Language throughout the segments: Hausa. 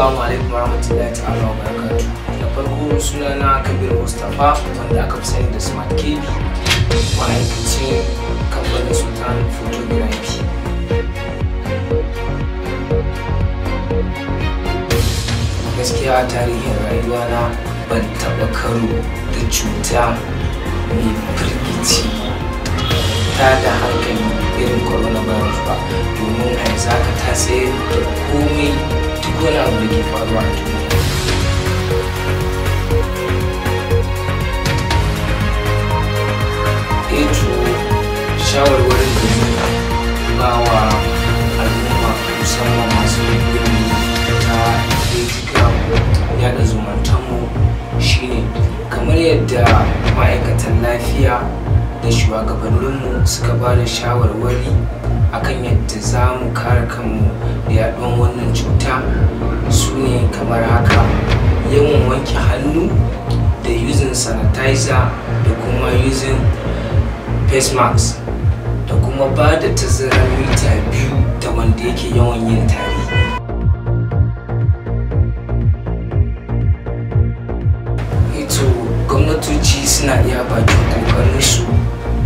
Assalamu alaikum warahmatullahi ta'ala wa barakatuh. Da farko sunana Kabir Mustapha, wanda aka fi sani da Smart KB, ma'aikacin kamfanin Sultan Photography. Gaskiya tarihin rayuwana ban taɓa karo da cuta mai firgici ta da hankali irin coronavirus ba, domin a yanzu haka ta tsayar da komai, duk wani abu da ke faruwa a duniya. To shawarwarin da zan ba wa al'umma, musamman masu ilimi ta fejikan yaɗa zumuntanmu, shine kamar yadda ma'aikatan lafiya da shugabanninmu suka ba da shawarwari akan yadda za mu kare kanmu da yaɗuwan wannan cuta, su ne kamar haka: yawan wanke hannu da using sanitizer da kuma using face mask, da kuma ba da tazarar mita 2 da wanda yake yawan yin tari. Ito gwamnatoci suna iya bakin kokarinsu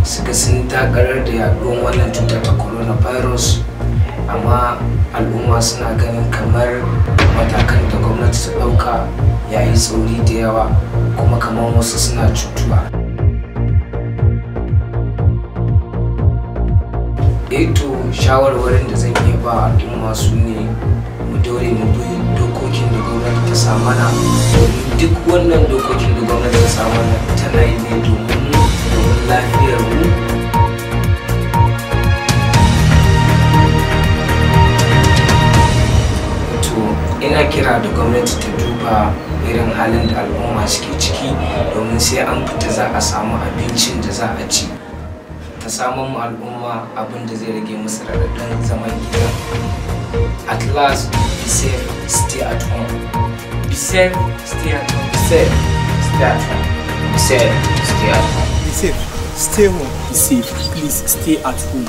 su ga sun dakatar da yaduwan wannan cuta ta coronavirus, amma al'umma suna ganin kamar matakan da gwamnati ta ɗauka ya yi tsauri da yawa, kuma kamar wasu suna cutuwa. To shawarwarin da zan iya ba al'umma su ne mu daure mu bi dokokin da gwamnati ta sa mana, domin duk wannan dokokin da gwamnati ta sa mana tana yi ne domin lafiyar mu. To ina kira da gwamnati ta duba irin halin da al'umma suke ciki, domin sai an fita za a samu abincin da za a ci. Ta samun mu al'umma abin da zai rage musu raɗaɗin zaman gida. At last, be safe, stay at home. Be safe, stay at home. Be safe, stay at home. Be safe, stay at home. Be safe, stay home. Be safe, please stay at home.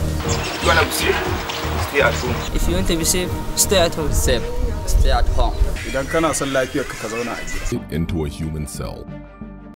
You wanna be safe? Stay at home. If you want to be safe, stay at home. Safe, stay at home. Idan kana son lafiyarka, ka zauna a gida. Into a human cell.